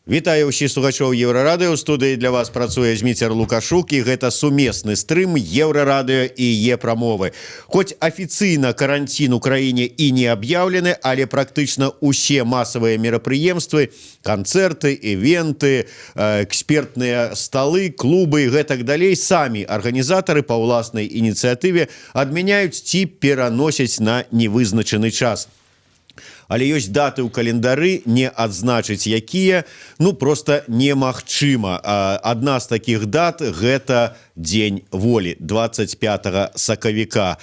Вітаю ўсіх слухачоў Еўрарадыё. У студыі для вас працуе Зміцер Лукашук, і гэта сумесны стрым Еўрарадыё і Е-прамовы. Хоць афіцыйна каранцін у краіне і не аб'яўлены, але практычна усе масавыя мерапрыемствы, канцэрты, івенты, экспертныя сталы, клубы і гэтак далей самі арганізатары па ўласнай ініцыятыве адмяняюць ці пераносяць на невызначаны час. Але ёсць даты ў календары, не адзначыць якія, ну, просто немагчыма. Адна з такіх дат — гэта Дзень Волі, 25 сакавіка.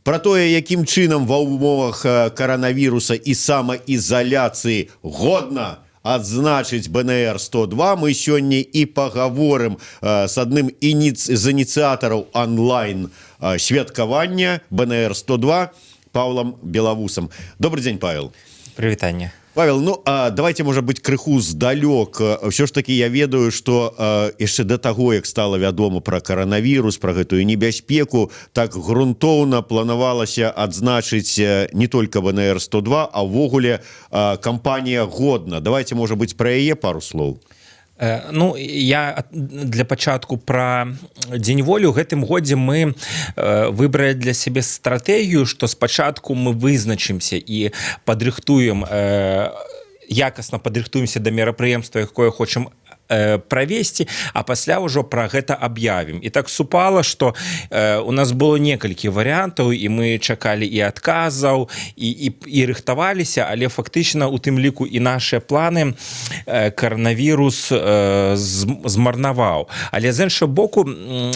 Про тое, якім чынам ва ўмовах каранавіруса і самаізаляцыі годна адзначыць БНР 102, мы сёння і пагаворым з адным з ініцыятараў онлайн святкавання БНР 102 Паўлам Белавусам. Добрый дзень, Павел. Прывітанне. Павел, ну а давайте, может быть, крыху здалёк. Ўсё ж таки я ведаю, что яшчэ до таго, як стало вядома про каранавірус, про гэтую небяспеку, так грунтоўна планавалася адзначыць не только БНР 102, а ўвогуле кампанія «Годна». Давайте, может быть, про яе пару слоў. Ну, я для пачатку пра Дзень Волі. У гэтым годзе мы выбралі для сябе стратэгію, што спачатку мы вызначымся і падрыхтуем, якасна падрыхтуемся да мерапрыемства, якое хочам правесці, а пасля ўжо пра гэта аб'явім. І так супала, что у нас было некалькі варыянтаў, і мы чакалі і адказаў, і рыхтаваліся, але фактычна у тым ліку і нашыя планы каранавірус змарнаваў. Але з іншага боку,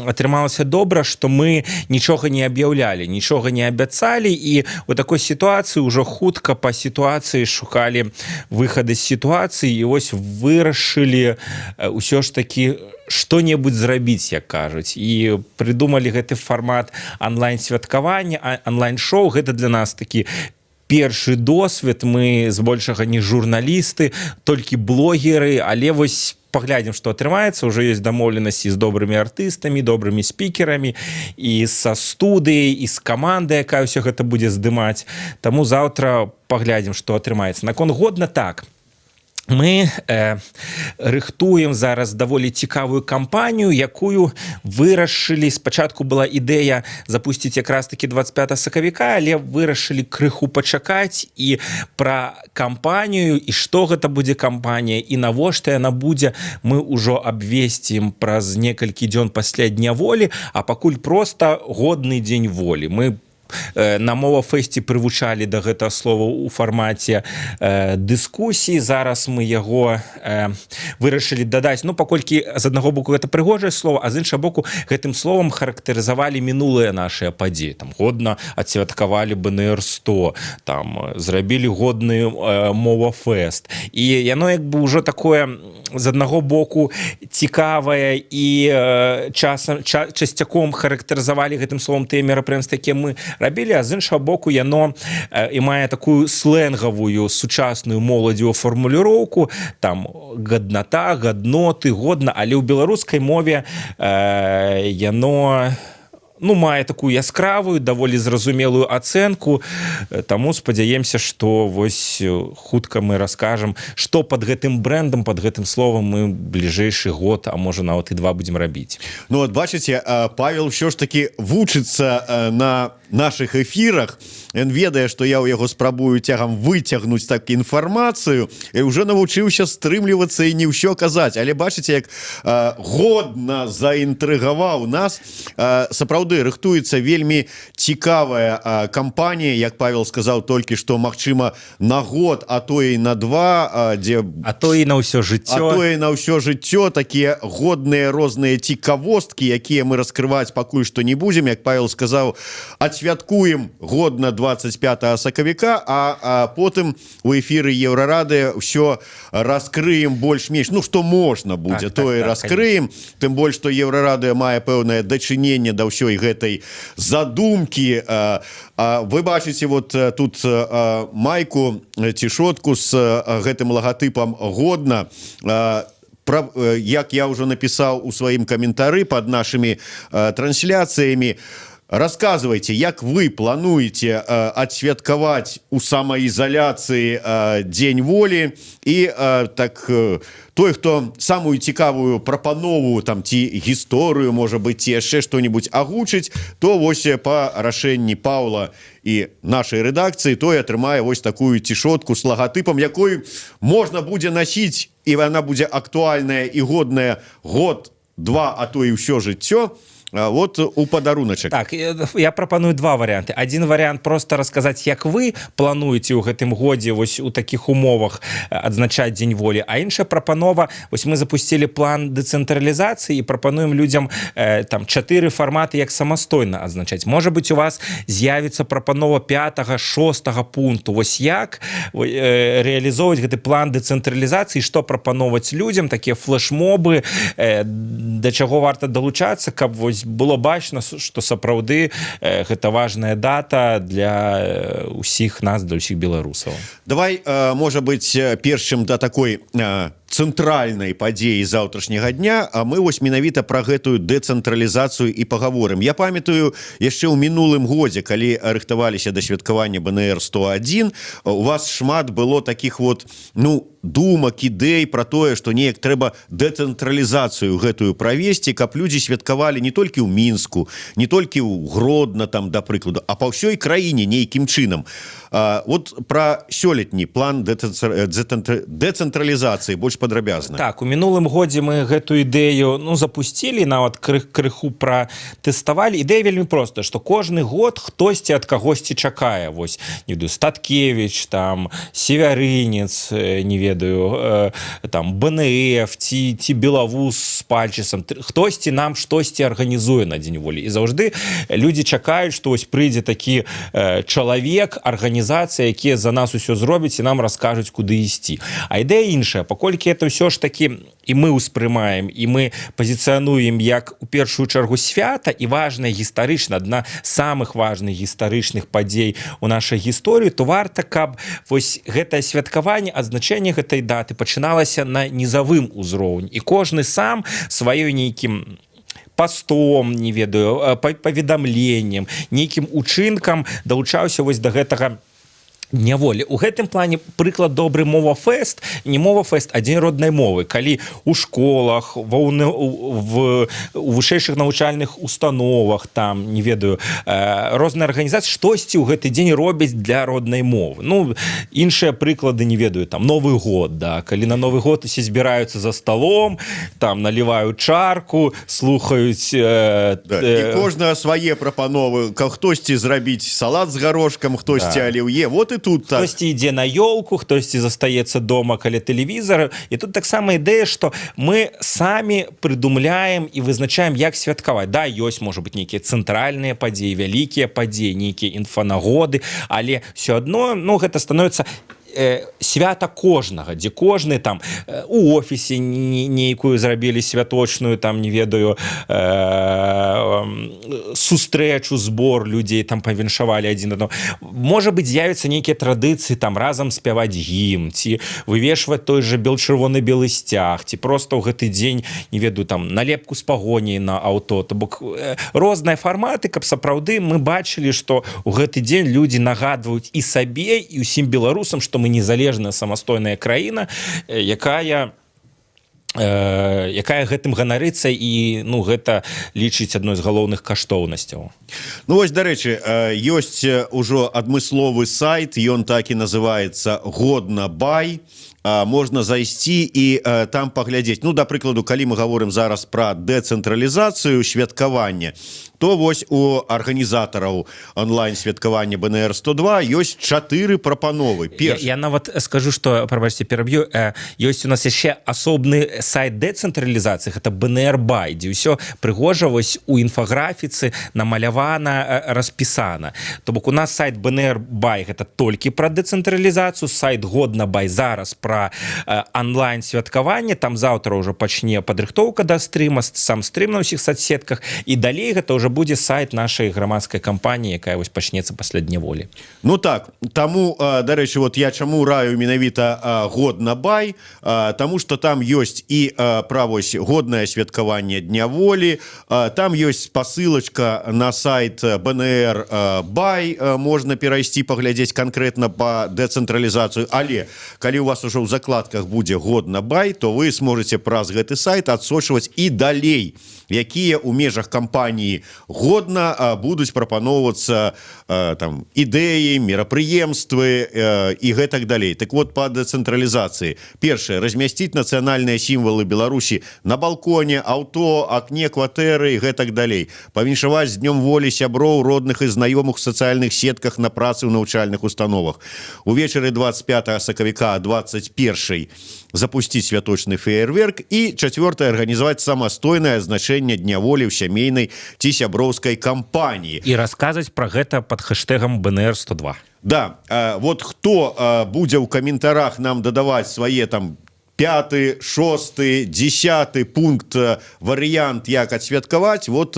атрымалася добра, что мы нічога не аб'яўлялі, нічога не абяцалі, і у такой сітуацыі ўжо хутка па сітуацыі шукалі выхады з сітуацыі, і вось вырашылі ўсё ж такі что-небудзь зрабіць, як кажуць, і прыдумалі гэты фармат онлайн святкавання, онлайн-шоу. Гэта для нас такі першы досвед. Мы збольшага не журналісты, толькі блогеры, але вось паглядзім, што атрымаецца. Уже есть дамоўленасці з добрымі артыстамі, добрымі спікерамі, і са студыяй, і з камандай, якая ўсё гэта будзе здымаць. Таму заўтра паглядзім, што атрымаецца. Наконт «Годна», так, мы рыхтуем зараз даволі цікавую кампанію, якую вырашылі, спачатку была ідэя запусціць якраз таки 25 сакавіка, але вырашылі крыху пачакаць, і пра кампанію, і што гэта будзе кампанія, і навошта яна будзе, мы ўжо абвесцім праз некалькі дзён пасля Дня Волі. А пакуль просто годны Дзень Волі. Мы на Мова фэсце прывучалі да гэтага слова ў фармаце дыскусіі. Зараз мы яго вырашылі дадаць, ну, паколькі з аднаго боку гэта прыгожае слово, а з іншага боку гэтым словам характарызавалі мінулыя нашыя падзеі, там годна адсвяткавалі БНР 100, там зрабілі годны Мова фэст, і яно як бы ўжо такое з аднаго боку цікавае, і часам часцяком характарызавалі гэтым словом тыя мерапрыемствы, якія мы рабілі, а з іншага боку яно і мае такую сленгавую сучасную моладзевую фармуліроўку, там гадната, гадноты, годна, але ў беларускай мове яно, ну, мае такую яскравую, даволі зразумелую ацэнку. Таму спадзяемся, что вось хутка мы раскажам, что под гэтым брендам, под гэтым словом мы бліжэйшы год, а можа, нават і два будем рабіць. Ну вот бачыце, Павел ўсё ж таки вучыцца на наших эфірах. Ён ведае, что я ў яго спрабую цягам выцягнуць так інфармацыю, і уже навучыўся стрымлівацца і не ўсё казаць. Але бачыце, як годна заінтрыгаваў нас. Сапраўды рыхтуецца вельмі цікавая кампанія, як Павел сказаў толькі што, магчыма, на год, а то і на два, дзе А то і на ўсё жыццё. А то і на ўсё жыццё. Такія годныя розныя цікавосткі, якія мы раскрываць пакуль што не будзем. Як Павел сказаў, адсвяткуем годна 25 сакавіка, а потым у эфіры Еўрарадыё ўсё раскрыем больш-менш, ну, што можна будзе, так, тое раскрыем. Тым больш што Еўрарадыё мае пэўнае дачыненне да ўсёй гэтай задумкі. А вы бачыце вот тут майку, цішотку з гэтым лагатыпам «Годна». Як я уже напісаў у сваім каментары под нашими трансляцыямі, Рассказывайте, як вы плануеце адсвяткаваць у самаізаляцыі Дзень волі. І так, той, хто самую цікавую прапанову там ці гісторыю, можа быть, ці яшчэ что-нибудь агучыць, то вось по рашэнні Паўла і нашай рэдакцыі, той атрымае вось такую цішотку с лагатыпам, якой можна будзе насіць, і она будзе актуальная і годная год, два, а то і ўсё жыццё. Вот у падаруначак. Так, я прапаную два варианты. Один вариант — просто расказаць, як вы плануеце ў гэтым годзе вось у таких умовах адзначаць Дзень волі. А іншая прапанова: вось мы запусцілі план дэцэнтралізацыі і прапануем людзям там чатыры фарматы, як самастойна адзначаць. Можа быть, у вас з'явіцца прапанова пятага, шостага пункту, вось як рэалізоўваць гэты план дэцэнтралізацыі, што прапановаць людзям, такія флешмобы, да чаго варта далучацца, каб вось было бачна, што сапраўды гэта важная дата для ўсіх нас, для ўсіх беларусаў. Давай, можа быть, перш чым да такой цэнтральнай падзеі заўтрашняга дня, а мы вось менавіта про гэтую дэцэнтралізацыю і паговорым. Я памятаю, яшчэ ў мінулым годзе, калі рыхтаваліся да святкавання БНР 101, у вас шмат было таких вот, ну, думак, ідэй про тое, что неяк трэба дэцэнтралізацыю гэтую правесці, каб людзі святкавалі не толькі ў Мінску, не толькі ў Гродно там, да прыкладу, а па ўсёй краіне нейкім чынам. Вот про сёлетні план дэцэнтралізацыі больш падрабязна. Так, у мінулым годзе мы гэтую ідэю, ну, запусцілі, нават крыху пратэставалі. Ідэя вельмі проста, што кожны год хтосьці ад кагосьці чакае, вось, не ведаю, Статкевич там, Севярынец, не ведаю, там БНФ ці Белавус з Пальчысам, хтосьці нам штосьці арганізуе на Дзень волі. І заўжды людзі чакаюць, што вось прыйдзе такі чалавек, арганізацыя, якія за нас усё зробяць і нам раскажуць, куды ісці. А ідэя іншая: паколькі это ўсё ж таки і мы ўспрымаем, і мы пазіцыянуем як у першую чаргу свята і важная гістарычна, адна з самых важных гістарычных падзей у нашай гісторыі, то варта, каб вось гэтае святкаванне, адзначэнне гэтай даты пачыналася на нізавым узроўні, і кожны сам сваёй нейкім постом, не ведаю, паведамленнем, нейкім учынкам далучаўся вось да гэтага Дня волі. У гэтым плане прыклад добры Мова фэст, не Мова фэст, а Дзень роднай мовы, калі у школах, ва в у вышэйшых навучальных установах там, не ведаю, розныя арганізацыі штосьці ў гэты дзень робяць для роднай мовы. Ну, іншыя прыклады, не ведаю, там Новы год, да, калі на Новы год усе збіраюцца за столом, там наліваюць чарку, слухаюць Да, і кожнага свае прапановы: хтосьці зрабіць салат з гарошкам, хтосьці аліўе. Вот і тут так. Хтосьці ідзе на ёлку, хтосьці застаецца дома каля тэлевізара. І тут таксама ідэя, што мы самі прыдумляем і вызначаем, як святкаваць. Да, ёсць, можа быть, нейкія цэнтральныя падзеі, вялікія падзеі, нейкія інфанагоды, але все адно, ну, гэта становіцца свята кожнага, дзе кожны там у офісе нейкую зрабілі святочную там, не ведаю, сустрэчу, збор людзей, там павіншавалі адзін адно. Можа быть, з'явіцца нейкія традыцыі, там разам спяваць гімн ці вывешваць той же бел чырвоны-белы сцяг, ці просто ў гэты дзень, не ведаю, там налепку з Пагоняй на аўто. То бок розныя фарматы, каб сапраўды мы бачылі, што у гэты дзень людзі нагадваюць і сабе, і ўсім беларусам, што мы незалежная самастойная краіна, якая гэтым ганарыцца і, ну, гэта лічыць адной з галоўных каштоўнасцяў. Ну вось, дарэчы, ёсць ужо адмысловы сайт, ён так і называется Годна бай, можна зайсці і там паглядзець. Ну, да прыкладу, калі мы говорим зараз про дэцэнтралізацыю святкавання, то вось у арганізатараў онлайн святкавання БНР 102 ёсць чатыры прапановы. Я нават скажу, что, прабачце, пераб'ю, ёсць у нас яшчэ асобны сайт дэцэнтралізацыі, гэта БНР бай, дзе ўсё прыгожа вось у інфаграфіцы намалявана, распісана. То бок у нас сайт БНР бай — гэта толькі пра дэцэнтралізацыю, сайт Годна бай зараз пра пра онлайн святкаванне. Там заўтра ўжо пачне падрыхтоўка да стрыма, сам стрым на ўсіх соцсетках, і далей гэта ўжо будзе сайт нашай грамадскай кампаніі, якая вось пачнецца пасля Дня Волі. Ну так, таму, дарэчы, вот я чаму раю менавіта Годна бай, таму что там ёсць і пра вось годнае святкаванне Дня Волі, там ёсць спасылочка на сайт БНР бай, можна перайсці, паглядзець конкретно по дэцэнтралізацыю. Але калі у вас уже ў закладках будзе Годна бай, то вы сможете праз гэты сайт адсочваць і далей, якія ў межах кампаніі Годна будуць прапаноўвацца там ідэі, мерапрыемствы і гэтак далей. Так вот, по дэцэнтралізацыі: першае — размясціць нацыянальныя сімвалы Беларусі на балконе, аўто, акне кватэры і гэтак далей, павіншаваць з Днём Волі сяброў, родных і знаёмых в сацыяльных сетках, на працы, ў навучальных установах, увечары 25 сакавіка 21 запусціць святочны феерверк, і чацвёртае — арганізаваць самастойнае адзначэнне Дня Волі ў сямейнай ці сяброўскай кампаніі. І расказаць про гэта под хэштегам БНР 102. Да, вот хто будзе ў каментарах нам дадаваць свае там пятый, шосты, 10-ы пункт, варыянт, як адсвяткаваць, вот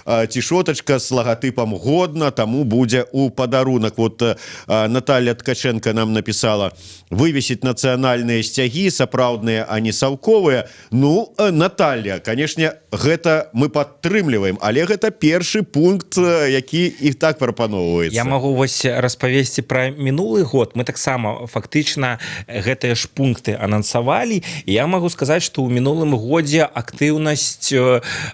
цішотачка с лагатыпам Годна таму будзе у падарунак. Вот Наталья Ткаченко нам написала: «Вывесить нацыянальныя сцягі, сапраўдныя, а не саўковыя». Ну, Наталья, конечно, гэта мы падтрымліваем, але гэта першы пункт, які іх так прапаноўваецца. Я могу вось распавесці пра мінулы год. Мы таксама фактычна гэтыя ж пункты анансавалі, і я могу сказаць, что ў мінулым годзе актыўнасць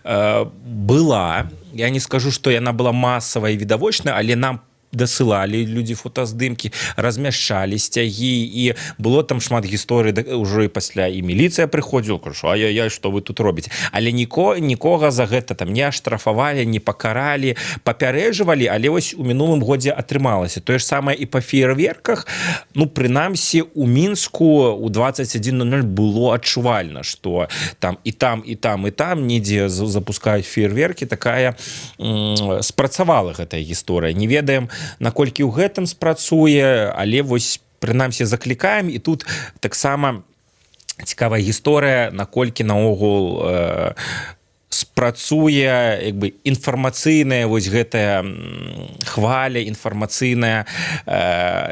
была. Я не скажу, что яна была масавая, відавочная, але нам дасылалі людзі фотаздымкі, размяшчалі сцягі, і было там шмат гісторый ўжо і пасля, і міліцыя прыходзіла, кажу: «Ай-яй, что вы тут робіце?» Але нікога за гэта там не аштрафавалі, не пакаралі, папярэджвалі, але вось у мінулым годзе атрымалася тое ж самае. І па феерверках, ну, прынамсі у Мінску у 21:00 было адчувальна, что там і там, і там, і там недзе запускаюць феерверкі. Такая спрацавала гэтая гісторыя. Не ведаем, наколькі ў гэтым спрацуе, але вось прынамсі заклікаем. І тут таксама цікавая гісторыя, наколькі наогул спрацуе як бы інфармацыйная вось гэтая хваля, інфармацыйная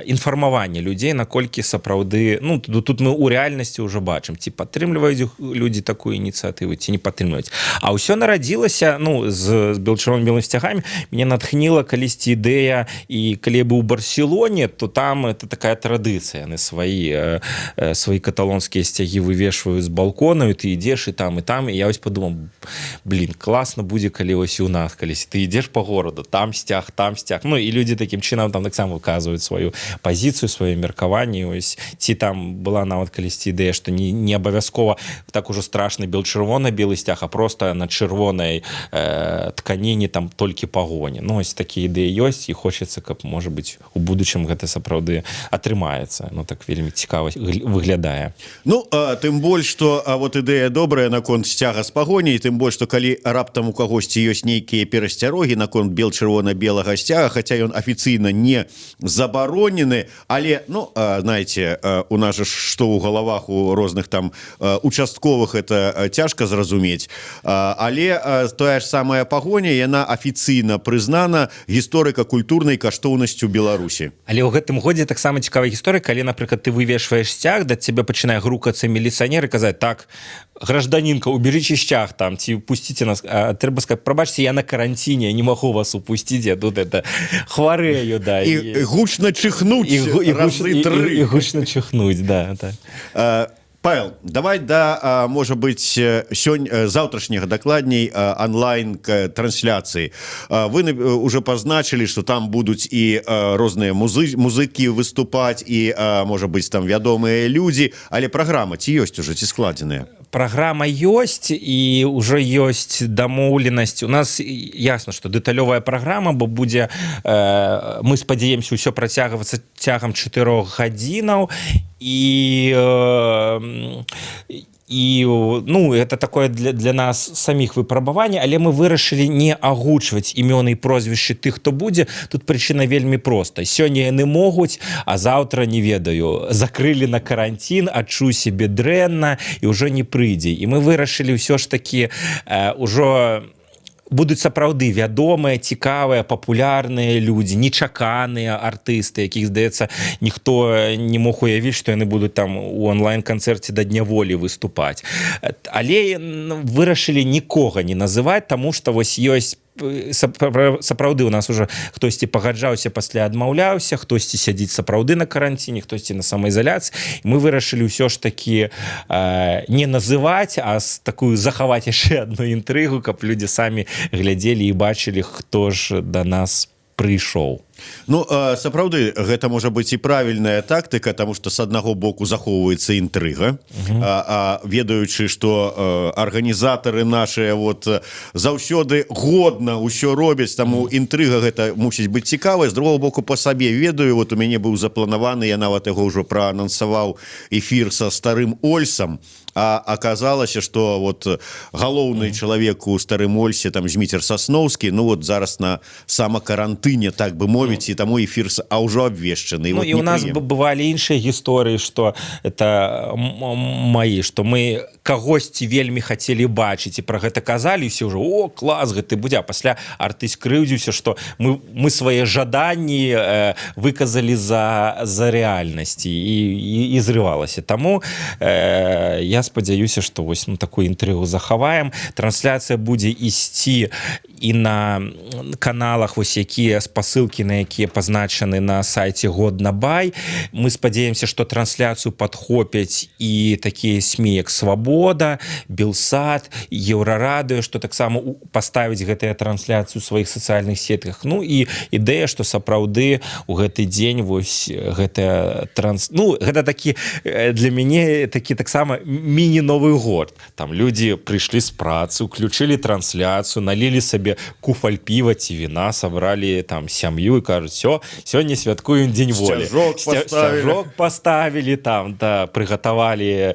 інфармаванне людзей, наколькі сапраўды, ну, тут мы ў рэальнасці ўжо бачым, ці падтрымліваюць людзі такую ініцыятыву, ці не падтрымліваюць. А ўсё нарадзілася, ну, з бел-чырвона-белым сцягамі мяне натхніла калісьці ідэя, і калі я быў у Барселоне, то там это такая традыцыя, яны свае каталонскія сцягі вывешваюць з балкона, і ты ідзеш, і там, і там. І я вось подумал: блин, класна будзе, калі вось і у нас калісь ты ідзеш по городу, там сцяг, там сцяг. Ну і людзі такім чынам там таксама выказваюць сваю пазіцыю, сваё меркаванне. Ось ці там была нават калісьці ідэя, што не абавязкова так ужо страшны бел чырвона-белы сцяг, а просто на чырвонай тканіне там толькі Пагоні. Ну, ось такія ідэі ёсць, і хочацца, каб, можа быть, у будучым гэта сапраўды атрымаецца. Ну, так вельмі цікава выглядае. Ну, тым больш что вот ідэя добрая наконт сцяга з Пагоняй, тым больш что калі раптам у кагосьці ёсць нейкія перасцярогі наконт бел чырвона-белага сцяга, хотя ён афіцыйна не забаронены, але, ну, знаете, у нас же что у галавах у розных там участковых, это цяжка зразумець. Але тая ж самая Пагоня, яна афіцыйна прызнана гісторыка-культурнай каштоўнасцю Беларусі. Але ў гэтым годзе таксама цікавая гісторыя, калі, напрыклад, ты вывешваеш сцяг, да цябе пачынае грукацца міліцыянер і казаць: «Так, гражданинка, уберите сцяг там ці пусціце нас». А, трэба сказать: «Прабачце, я на карантине, я не могу вас упусціць, я тут это хварэю», да. І гучна чыхнуць. І разы і, тры. І гучна чыхнуць, да, так. Павел, давай да, можа быть, сёння, заўтрашняга, дакладней, онлайн трансляцыі. Вы уже пазначылі, что там будуць і розныя музыкі выступаць, і, можа быть, там вядомыя людзі, але праграма ці ёсць уже, ці складзеная? Праграма ёсць, і ўжо ёсць дамоўленасць. У нас ясна, что дэталёвая праграма, бо будзе, мы спадзяемся, ўсё працягвацца цягам 4 гадзінаў, і І, ну, это такое для нас саміх выпрабаванне, але мы вырашылі не агучваць імёны і прозвішчы тых, хто будзе. Тут прычына вельмі проста: сёння яны могуць, а заўтра, не ведаю, закрылі на каранцін, адчуў сябе дрэнна і ўжо не прыйдзе. І мы вырашылі ўсё ж такі, ўжо будуць сапраўды вядомыя, цікавыя, папулярныя людзі, нечаканыя артысты, якіх, здаецца, ніхто не мог уявіць, што яны будуць там у онлайн-канцэрце да Дня Волі выступаць. Але вырашылі нікога не называць, таму што вось ёсць сапраўды у нас уже хтосьці пагаджаўся, пасля адмаўляўся, хтосьці сядзіць сапраўды на каранціне, хтосьці на самаізаляцыі. Мы вырашылі ўсё ж такі не называць, а с такую захаваць яшчэ одну інтрыгу, каб людзі самі глядзелі і бачылі, хто ж да нас прыйшоў. Ну, сапраўды, гэта можа быць і правільная тактыка, таму што с аднаго боку захоўваецца інтрыга, а ведаючы, што арганізатары наши вот заўсёды годна ўсё робяць, таму інтрыга гэта мусіць быць цікавая. З другого боку, по сабе ведаю, вот у мяне быў запланаваны, я нават яго ўжо праанансаваў, эфір са Старым Ольсам, а аказалася, што вот галоўны чалавек у Старым Ольсе, там, Зміцер Сасноўскі, ну вот зараз на самакарантыне, так бы мовіць, і таму эфір а ўжо абвешчаны. Ну, вот і у нас бывалі іншыя гісторыі, што это мои, што мы кагосьці вельмі хацелі бачыць і пра гэта казалі, все ўжо: «О, клас, гэты будзе», а пасля артыст крыўдзіўся, што мы свае жаданні выказалі за рэальнасці, і зрывалася. Таму я спадзяюся, што вось, ну, такую інтрыгу захаваем. Трансляцыя будзе ісці і на каналах вось, якія спасылкі на якія пазначаны на сайце Годна бай. Мы спадзяемся, што трансляцыю падхопяць і такія СМІ, як Свабода, Белсат, Еўрарадыё, што таксама паставіць гэтыя трансляцыю сваіх сацыяльных сетках. Ну і ідэя, што сапраўды у гэты дзень вось гэтая транс ну, гэта такі для мяне такі таксама міні новы год. Там людзі прыйшлі з працы, уключылі трансляцыю, налілі сабе куфаль піва ці віна, сабралі там сям'ю і кажуць: «Все, сёння святкуем Дзень Волі». Сцяжок. Поставили там, да, прыгатавалі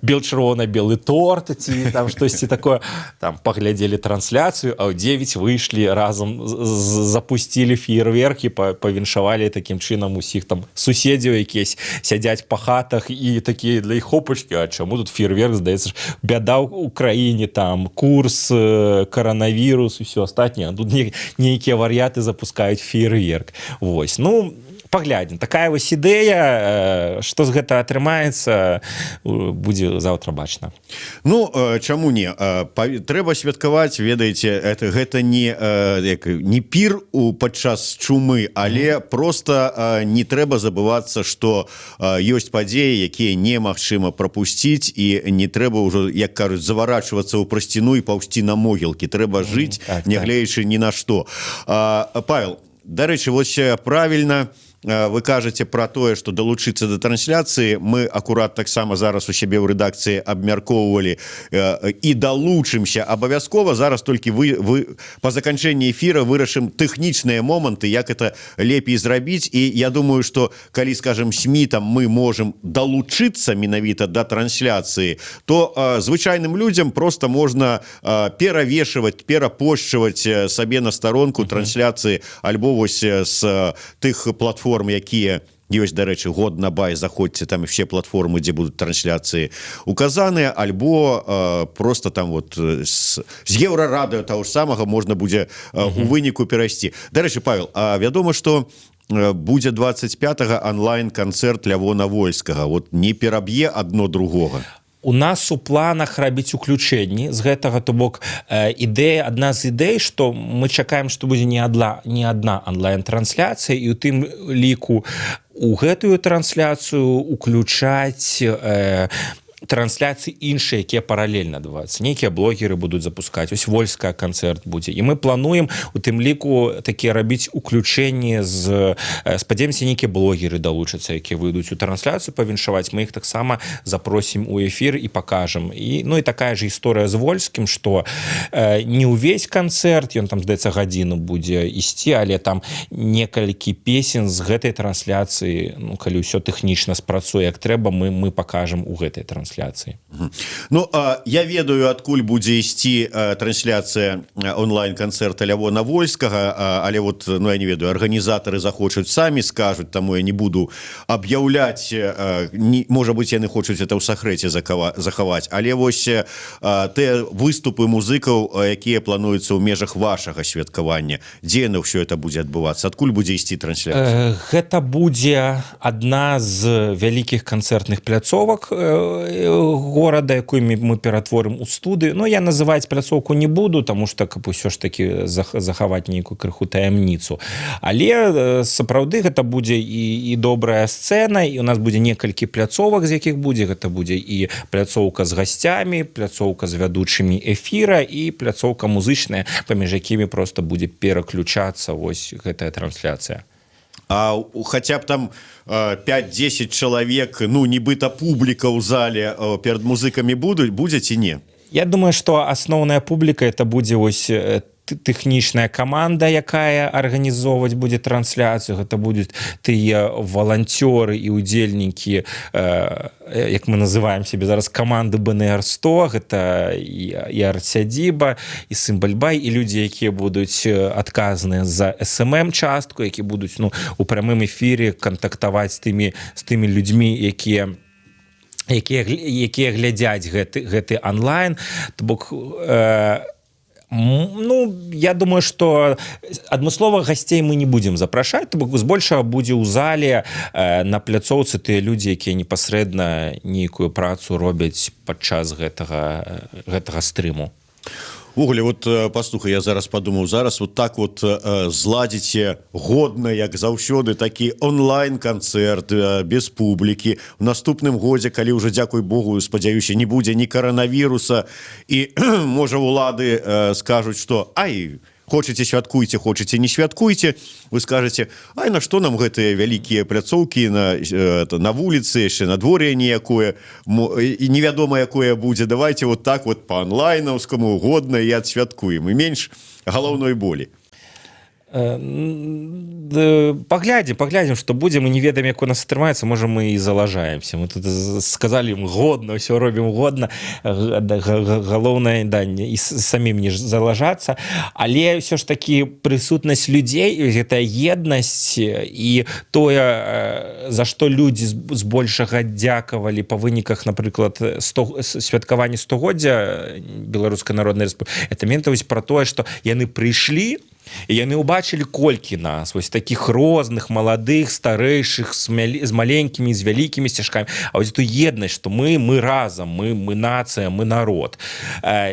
бел чырвона-белы торт ці там штосьці такое, там паглядзелі трансляцыю, а ў 9 выйшлі, разам запусцілі феерверкі, павіншавалі такім чынам усіх там суседзяў, якісь сядзяць па хатах, і такія для іх: «Хопачки, а чаму тут феерверк? Здаецца ж, бяда ў краіне, там курс, каранавірус, усё астатняе, тут нейкія вар'яты запускаюць феерверк». Вось, ну, паглядзім, такая вось ідэя. Што з гэта атрымаецца, будзе заўтра бачна. Ну, чаму не? Трэба святкаваць, ведаеце, это гэта не як, не пір у падчас чумы, але просто не трэба забывацца, што ёсць падзеі, якія немагчыма прапусціць, і не трэба ўжо, як кажуць, заварачвацца ў прасціну і паўсці на могілкі. Трэба жыць, нягледзячы ні на што. Павел, дарэчы, вось правильно вы кажаце пра тое, што далучыцца до трансляцыі. Мы акурат таксама зараз у сябе ў рэдакцыі абмяркоўвалі і далучымся абавязкова. Зараз толькі вы по заканчэнні эфира вырашым тэхнічныя моманты, як это лепей зрабіць. І я думаю, што калі, скажем, СМІ там мы можем далучыцца менавіта до трансляцыі, то звычайным людзям просто можна перавешваць, перапошчваць сабе на старонку трансляцыі альбо вось з тых платформ, якія ёсць. Дарэчы, Годна бай, заходзьце, там все платформы, дзе будуць трансляцыі, указаныя, альбо просто там вот з Еўрарадыё того ж самага можна будзе у выніку перайсці. Дарэчы, Павел, а вядома, што будзе 25 онлайн канцэрт Лявона Вольскага, вот не пераб'е одно другога? У нас у планах рабіць уключэнні з гэтага, то бок ідэя, адна з ідэй, што мы чакаем, што будзе не адна онлайн-трансляцыя, і у тым ліку у гэтую трансляцыю уключаць трансляцыі іншыя, якія паралельна адбываюцца, нейкія блогеры будуць запускаць. Ось Вольская канцэрт будзе, і мы плануем у тым ліку такія рабіць уключэнні з спадзяемся, нейкія блогеры далучацца, якія выйдуць у трансляцыю павіншаваць, мы іх таксама запросім у эфір і пакажам. І, ну, і такая же гісторыя з Вольскім, што не ўвесь канцэрт, ён там, здаецца, гадзіну будзе ісці, але там некалькі песен з гэтай трансляцыі, ну, калі ўсё тэхнічна спрацуе як трэба, мы пакажам у гэтай трансляцыі. трансляцыі. Ну, я ведаю, адкуль будзе ісці трансляцыя онлайн канцэрта Лявона Вольскага, але вот, ну, я не ведаю, арганізатары захочуць, самі скажуць, таму я не буду аб'яўляць. Можа быть, яны хочуць это ў сакрэце захаваць, але вось тыя выступы музыкаў, якія плануюцца ў межах вашага святкавання, дзе яно ўсё это будзе адбывацца, адкуль будзе ісці трансляцыя? Гэта будзе адна з вялікіх канцэртных пляцовак горада, якую мы ператворым у студыю. Но я называць пляцоўку не буду, таму што каб усё ж таки захаваць нейкую крыху таямніцу. Але сапраўды гэта будзе і добрая сцэна, і у нас будзе некалькі пляцовак, з якіх будзе. Гэта будзе і пляцоўка з гасцямі, пляцоўка з вядучымі эфіра і пляцоўка музычная, паміж якімі просто будзе пераключацца вось гэтая трансляцыя. А хотя б там 5-10 чалавек, ну, нібыта публіка ў зале перад музыкамі будуць, будзе ці не? Я думаю, что асноўная публіка это будзе вось тэхнічная каманда, якая арганізоўваць будзе трансляцыю. Гэта будуць тыя валанцёры і удзельнікі, як мы называем себе зараз, каманды БНР 100. Гэта і Артсядзіба, і Сымбальбай, і людзі, якія будуць адказныя за СММ частку, які будуць, ну, у прамым эфіры кантактаваць з тымі людзьмі, якія глядзяць гэты онлайн. То бок ну, я думаю, что адмыслова гасцей мы не будем запрашаць, то бок збольшага будзе ў зале на пляцоўцы тыя людзі, якія непасрэдна нейкую працу робяць падчас гэтага стрыму. Увогуле, вот паслухай, я зараз падумаў, зараз вот так вот зладзіце годна, як заўсёды, такі онлайн канцэрт без публікі в наступным годзе, калі ўжо, дзякуй Богу, спадзяюся, не будзе ні каранавіруса і, можа, улады скажуць, что ай, хочаце, святкуйце, хочаце, не святкуйце, вы скажете: «Ай, на што нам гэтыя вялікія пляцоўкі на вуліцы, яшчэ надвор'е ніякое і невядома якое будзе, давайте вот так вот по онлайнаўскаму годна і адсвяткуем, і менш галаўной болі». Паглядзім, паглядзім, што будзе. Мы не ведаем, як у нас атрымаецца. Можа, мы і залажаемся. Мы тут сказалі ім: годна ўсё робім, годна. Галоўнае, да, і самім не залажацца. Але ўсё ж такі прысутнасць людзей, гэтая еднасць і тое, за што людзі збольшага дзякавалі па выніках, напрыклад, 100 святкавання стагоддзя Беларускай Народнай Рэспублікі, это менавіта вось пра тое, што яны прыйшлі і яны ўбачылі, колькі нас вось таких розных, маладых, старэйшых, з маленькімі, з вялікімі сцяжкамі, а вось эту еднасць, што мы разам, мы нацыя, мы народ.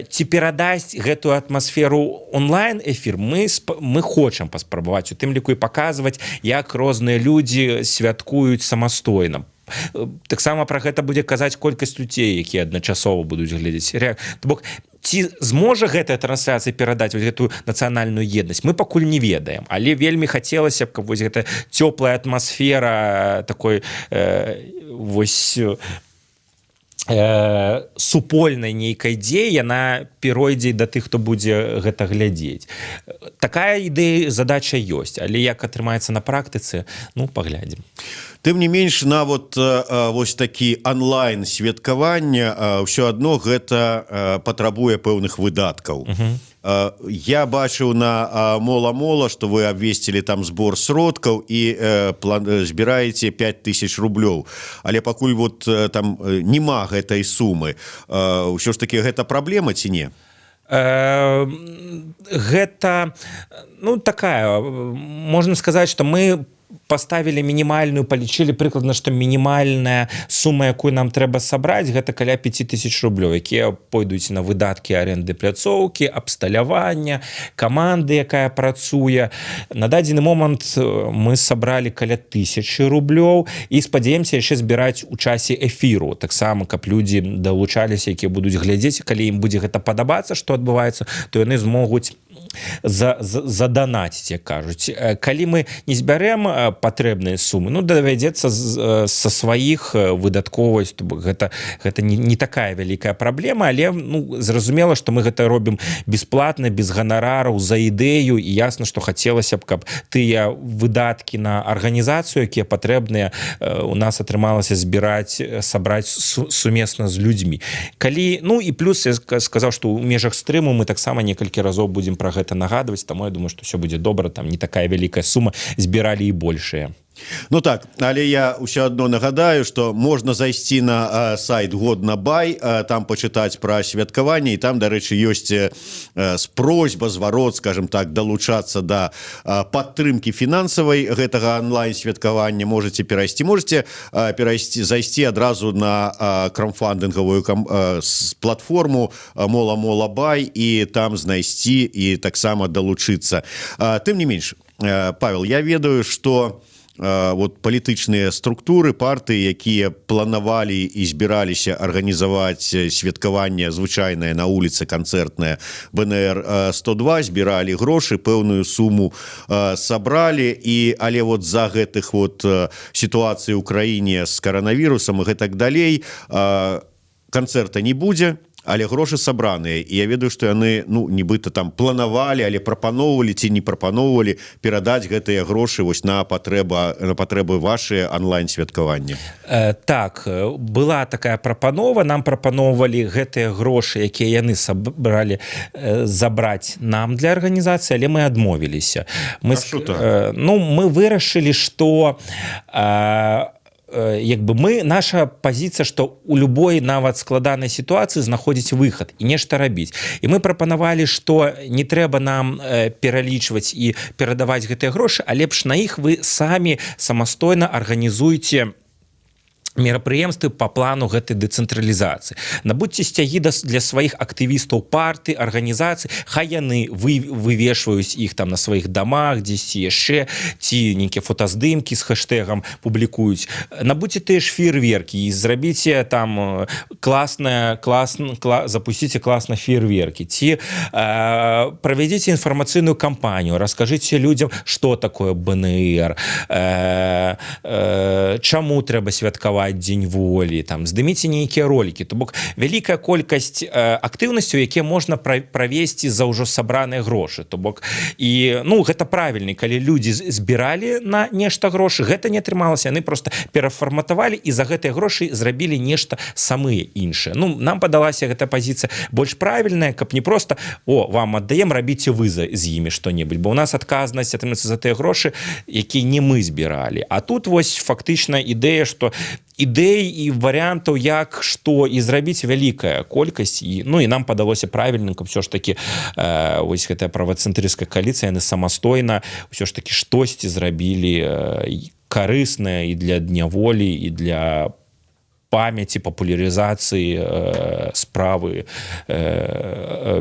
Ці перадасць гэтую атмасферу онлайн эфір, мы хочам паспрабаваць, у тым ліку і паказваць, як розныя людзі святкуюць самастойна. Таксама пра гэта будзе казаць колькасць людзей, якія адначасова будуць глядзець. То бок ці зможа гэтая трансляцыя перадаць вось гэтую нацыянальную еднасць, мы пакуль не ведаем, але вельмі хацелася б, каб вось гэта цёплая атмасфера такой вось супольнай нейкай дзеі, яна перайдзе да тых, хто будзе гэта глядзець. Такая ідэя, задача ёсць, але як атрымаецца на практыцы, ну, паглядзім. Тым не менш, на вот вось такі онлайн святкавання ўсё адно гэта патрабуе пэўных выдаткаў. Я бачыў на Мола-Мола, что вы абвесцілі там збор сродкаў і план збіраеце 5000 рублёў, але пакуль вот там няма гэтай сумы. Ўсё ж таки гэта праблема ці не? Гэта, ну, такая, можна сказаць, что мы поставілі мінімальную, палічылі прыкладна, што мінімальная сума, якую нам трэба сабраць, гэта каля 5000 рублёў, якія пойдуць на выдаткі аренды пляцоўкі, абсталявання, каманды, якая працуе. На дадзены момант мы сабралі каля 1000 рублёў і спадзяемся яшчэ збіраць у часе эфіру таксама, каб людзі далучаліся, якія будуць глядзець. Калі ім будзе гэта падабацца, што адбываецца, то яны змогуць заданаціць, як кажуць. Калі мы не збярэм патрэбныя сумы. Ну, давядзецца са сваіх выдаткоўваць, то бок гэта не такая вялікая праблема, але, ну, зразумела, што мы гэта робім бесплатна, без ганарараў, за ідэю, і ясна, што хацелася б, каб тыя выдаткі на арганізацыю, якія патрэбныя, у нас атрымалася збіраць, сабраць сумесна з людзьмі. Калі, ну, і плюс я сказаў, што ў межах стрыму мы таксама некалькі разоў будзем пра гэта нагадваць, таму я думаю, што ўсё будзе добра. Там не такая вялікая сума, збіралі і большыя. Ну так, але я ўсё адно нагадаю, што можна зайсці на сайт Годна бай, там пачытаць пра святкаванне, і там, дарэчы, ёсць просьба, зварот, скажем так, далучацца да падтрымкі фінансавай гэтага онлайн святкавання. Можете перайсці, можете перайсці, зайсці адразу на краўдфандынгавую платформу Мола Мола Бай і там знайсці і таксама далучыцца. Тым не менш, Павел, я ведаю, што вот палітычныя структуры, партыі, якія планавалі і збіраліся арганізаваць святкаванне звычайнае на вуліцы, канцэртная БНР 102, збіралі грошы, пэўную суму сабралі, і але вот за гэтых вот сітуацый у краіне з каранавірусам і гэтак далей канцэрта не будзе, але грошы сабраныя, і я ведаю, што яны, ну, нібыта там планавалі, але прапаноўвалі ці не прапаноўвалі перадаць гэтыя грошы вось на патрэбы ваши онлайн святкаванні. Так, была такая прапанова. Нам прапаноўвалі гэтыя грошы, якія яны сабралі, забраць нам для арганізацыі, але мы адмовіліся. Мы А што так? Ну, мы вырашылі, што як бы мы, наша пазіцыя, што у любой, нават складанай сітуацыі, знаходзіць выхад і нешта рабіць, і мы прапанавалі, што не трэба нам пералічваць і перадаваць гэтыя грошы, а лепш на іх вы самі самастойна арганізуйце мерапрыемствы по плану гэтай дэцэнтралізацыі, набудьце сцягі для сваіх актывістаў парты, арганізацый, хай яны вывешваюць іх там на сваіх дамах дзесьці яшчэ ці нейкія фотаздымкі з хэштегам публікуюць, набудьце тыя ж фейерверкі і зрабіце там класная класна, запусціце класна фейерверкі ці правядзіце інфармацыйную кампанію, раскажыце людзям, что такое БНР, чаму трэба святкаваць Дзень волі, там здыміце нейкія ролики. То бок вялікая колькасць актыўнасцяў, якія можна правесці за ўжо сабраныя грошы. То бок і, ну, гэта правільны, калі людзі збіралі на нешта грошы, гэта не атрымалася, яны просто перафарматавалі і за гэтыя грошы зрабілі нешта самыя іншае. Ну, нам падалася гэта пазіцыя больш правільная, каб не просто: «О, вам аддаем, рабіце вы з імі что-нибудь», бо у нас адказнасць атрымаецца за тыя грошы, якія не мы збіралі. А тут вось фактычна ідэя, што ідэй і варыянтаў, як што і зрабіць, вялікая колькасць, і, ну, і нам падалося правільным, каб ўсё ж таки вось гэтая правацэнтрысцкая кааліцыя, яны самастойна ўсё ж таки штосьці зрабілі карыснае і для Дня волі, і для памяці, папулярызацыі справы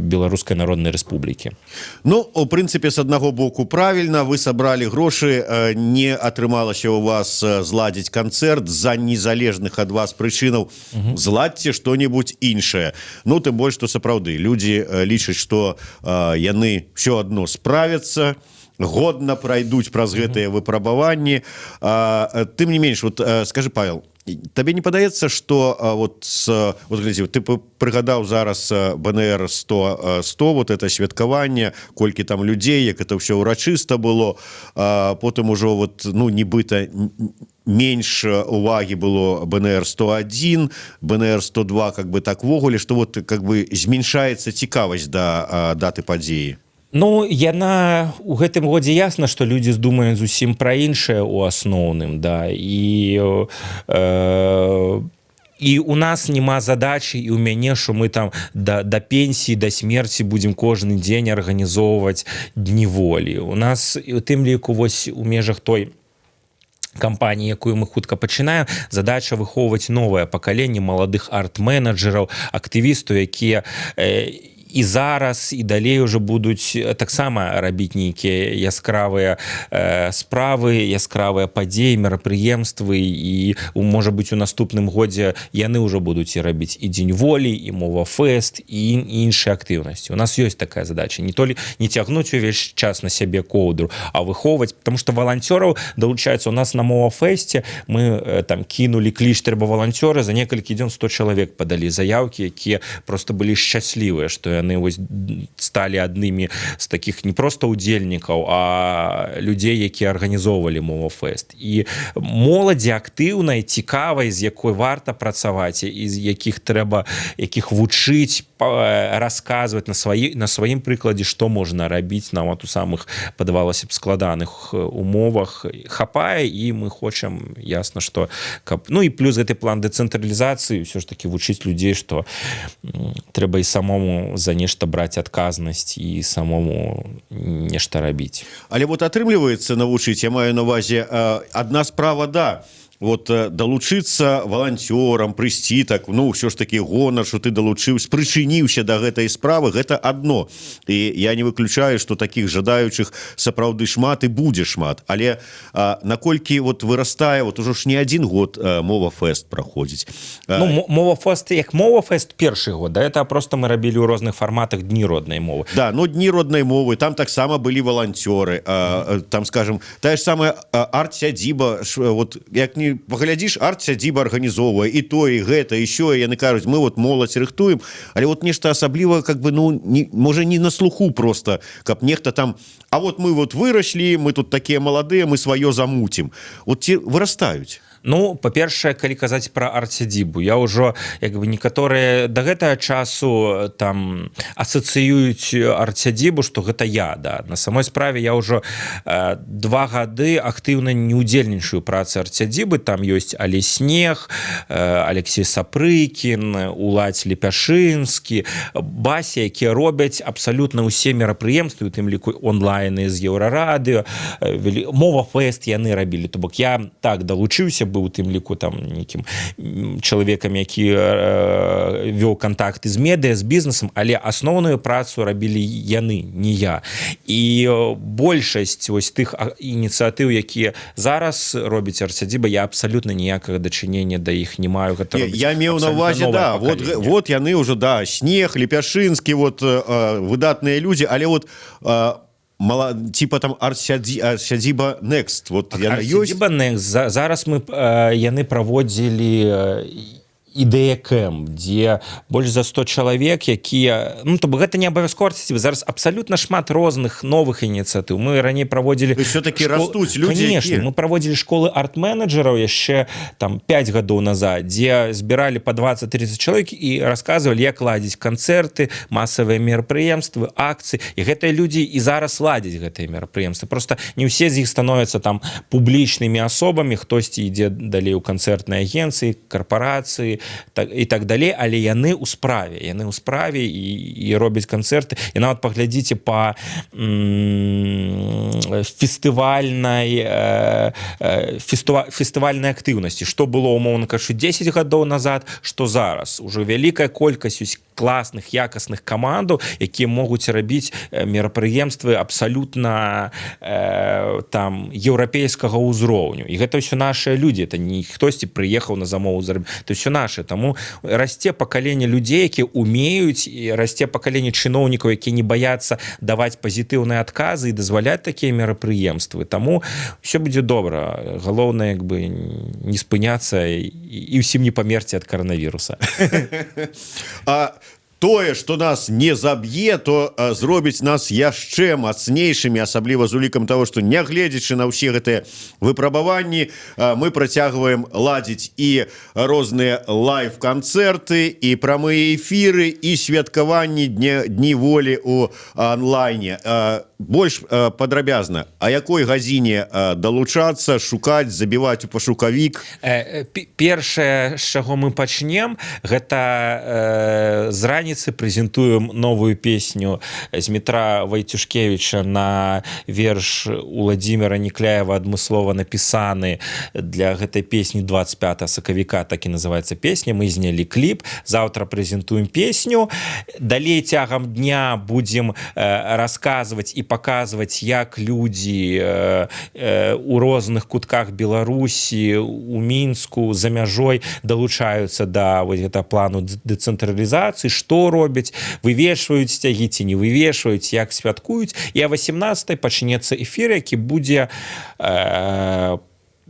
Беларускай Народнай Рэспублікі. Ну, у прынцыпе, с аднаго боку, правильно: вы сабралі грошы, не атрымалася у вас зладзіць канцэрт з-за незалежных ад вас прычынаў, зладзьце что-нибудь іншае. Ну, тым больш што сапраўды людзі лічаць, што яны ўсё адно справяцца, годна пройдуць праз гэтыя выпрабаванні. Тым не менш, вот скажи, Павел, табе не падаецца, што вот вот глядзі, ты прыгадаў зараз БНР 100 100, вот это святкаванне, колькі там людзей, як это ўсё ўрачыста было, потым ужо вот, ну, нібыта менш увагі было БНР 101, БНР 102, как бы так увогуле, што вот как бы змяншаецца цікавасць да даты падзеі? Ну, яна у гэтым годзе, ясна, што людзі здумаюць зусім пра іншае у асноўным, да, і у нас няма задачы, і у мяне, що мы там да пенсіі, да смерці будзем кожны дзень арганізоўваць Дні волі. У нас і у тым ліку вось у межах той кампаніі, якую мы хутка пачынаем, задача выхоўваць новае пакаленне маладых арт-менеджераў, актывістаў, якія І зараз, і далей уже будуць таксама рабіць нейкія яскравыя справы, яскравыя падзеі, мерапрыемствы. І, можа быць, у наступным годзе яны ўжо будуць і рабіць і Дзень Волі, і Мова Фэст, і іншыя актыўнасці. У нас ёсць такая задача: не толі не цягнуць увесь час на сябе коўдру, а выхоўваць, потому что валанцёраў далучаецца. У нас на Мова Фэсце мы там кінулі кліч: трэба валанцёры, за некалькі дзён 100 чалавек падалі заявкі, якія просто былі шчаслівыя, что яны вось сталі аднымі з таких не просто удзельнікаў, а людзей, якія арганізоўвалі Мова Фэст. І моладзі актыўнай, цікавай, з якой варта працаваць і з якіх трэба, якіх вучыць, расказваць на сваім прыкладзе, што можна рабіць нават у самых, падавалася б, складаных умовах, хапае. І мы хочам, ясна, что каб, ну і плюс гэты план дэцэнтралізацыі, ўсё ж таки вучыць людзей, что трэба і самому за нешта браць адказнасць, і самому нешта рабіць. Але вот атрымліваецца навучыць? Я маю на увазе, одна справа, да, вот далучыцца валанцёрам, прыйсці, так, ну, ўсё ж таки гонар, что ты далучыўся, прычыніўся до гэтай справы, гэта одно, і я не выключаю, что таких жадаючых сапраўды шмат і будзе шмат. Але наколькі вот вырастае, вот ужо ж не один год Мова Фэст праходзіць? Ну, Мова Фэст як Мова Фэст першы год, да, это просто мы рабілі ў розных фарматах дні роднай мовы. Да, ну, дні роднай мовы, там таксама былі валанцёры, там, скажем, тая ж самая Арт-сядзіба, вот як не паглядзіш, Арт-сядзіба арганізоўвае і то, і гэта еще, яны кажуць: «Мы вот моладзь рыхтуем», але вот нешта асабліва как бы, ну, не, можа, не на слуху просто, каб нехта там: «А вот мы вот выросли, мы тут такія маладыя, мы сваё замутим». Вот ці вырастаюць? Ну, па-першае, калі казаць пра Арт-сядзібу, я ўжо як бы, некаторыя да гэтага часу там асацыююць Арт-сядзібу, што гэта я. Да, на самой справе я ўжо 2 гады актыўна не удзельнічаю працы Арт-сядзібы. Там ёсць Алесь Снег, Алексей Сапрыкін, Уладзь Лепяшынскі, Бася, якія робяць абсалютна ўсе мерапрыемствы, у тым ліку онлайны з Еўрарадыё, Мова Фэст яны рабілі. То бок я так далучыўся быў, у тым ліку там нейкім чалавекам, які вёў кантакты з медыа, з бізнесам, але асноўную працу рабілі яны, не я. І большасць вось тых ініцыятыў, якія зараз робіць Арт-сядзіба, я абсалютна ніякага дачынення да іх не маю. Гэта я меў на увазе, да, вот яны уже, да, Снег, Лепяшынскі, вот выдатныя людзі, але вот мала, типа там Арт-сядзіба Next, вот яна ёсць? Next зараз мы яны праводзілі Ідэя Кэмп, дзе больш за 100 чалавек, якія, ну, то бок гэта не абавязкова, зараз абсалютна шмат розных новых ініцыятыў. Мы раней праводзілі Все-таки растуць люди. Конечно, мы праводзілі школы арт-менеджераў яшчэ там 5 гадоў назад, дзе збіралі по 20-30 чалавек і рассказывалі, як ладзіць канцэрты, масавыя мерапрыемствы, акцыі. І гэтыя людзі і зараз ладзяць гэтыя мерапрыемствы, просто не ўсе з іх становятся там публічнымі асобамі, хтосьці ідзе далей у канцэртнай агенцыі, карпорацыі, так, і так далей, але яны ў справе, яны ў справе і робяць канцэрты. І нават паглядзіце по фестывальнай актыўнасці, што было, умоўна кажучы, 10 гадоў назад, што зараз. Ужо вялікая колькасць класных, якасных камандаў, якія могуць рабіць мерапрыемствы абсалютна там еўрапейскага ўзроўню. І гэта ўсё нашыя людзі, это не хтосьці прыехаў на замову зарабіць, то все наше. Таму расце пакаленне людзей, які умеюць, і расце пакаленне чыноўнікаў, якія не баяцца даваць пазітыўныя адказы і дазваляць такія мерапрыемствы. Таму все будзе добра, галоўнае як бы не спыняцца і ўсім не памерці ад каранавіруса. А тое, что нас не заб'е, то зробіць нас яшчэ мацнейшымі, асабліва з улікам того, что, нягледзячы на ўсе гэтыя выпрабаванні, мы працягваем ладзіць і розныя лайв-канцэрты, і прамыя эфіры, і святкаванні дні Волі у онлайне. Больш падрабязна, а якой гадзіне далучацца, шукаць, забіваць у пашукавік? Першае, з чаго мы пачнем, гэта з раніцы прэзентуем новую песню Змітра Вайцюшкевіча на верш Уладзіміра Някляева, адмыслова напісаны для гэтай песні. 25 сакавіка, так і называется песня. Мы знялі кліп, завтра прэзентуем песню. Далей цягам дня будем расказваць і паказваць, як людзі у розных кутках Беларусі, у Мінску, за мяжой далучаюцца да вось гэта плану дэцэнтралізацыі, што робяць, вывешваюць сцягі ці не вывешваюць, як святкуюць. І а 18 пачнецца эфір, які будзе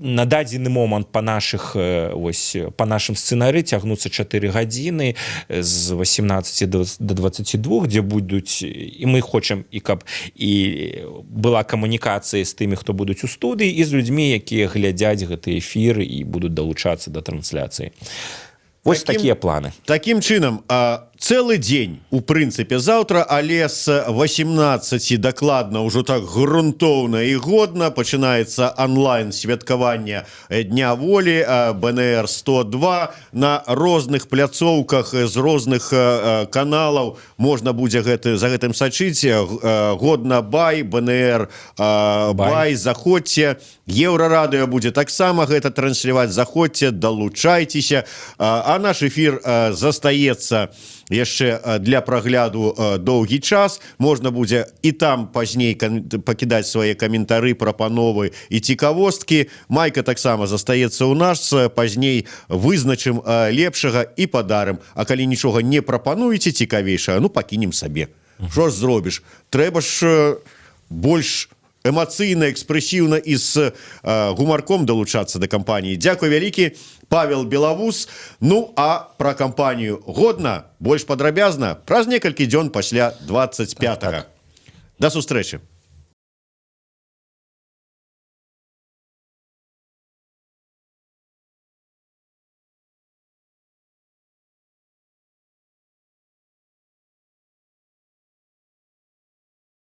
на дадзены момант по наших ось по нашым сцэнары цягнуцца 4 гадзіны, з 18 до 22, дзе будуць, і мы хочам, і каб і была камунікацыя з тымі, хто будуць у студыі, і з людзьмі, якія глядзяць гэты эфір і будуць далучацца да трансляцыі. Вось такія планы. Такім чынам, цэлы дзень у прынцыпе заўтра, але з 18 дакладна ўжо так грунтоўна і годна пачынаецца онлайн святкаванне Дня волі БНР 102 на розных пляцоўках, з розных каналаў можна будзе гэты за гэтым сачыць. Годна бай, БНР бай, заходзьце. Еўрарадыё будзе таксама гэта трансляваць. Заходзьце, далучайцеся. А наш эфір застаецца яшчэ для прагляду доўгі час, можна будзе і там пазней пакідаць свае каментары, прапановы і цікавосткі. Майка таксама застаецца ў нас, пазней вызначым лепшага і падарым. А калі нічога не прапануеце цікавейшага, ну, пакінем сабе. Що ж зробіш, трэба ж больш эмацыйна, экспрэсіўна і з гумарком далучацца да кампаніі. Дзякуй вялікі, Павел Белавус. Ну а пра кампанію «Годна» больш падрабязна праз некалькі дзён пасля 25. Так. Да сустрэчы.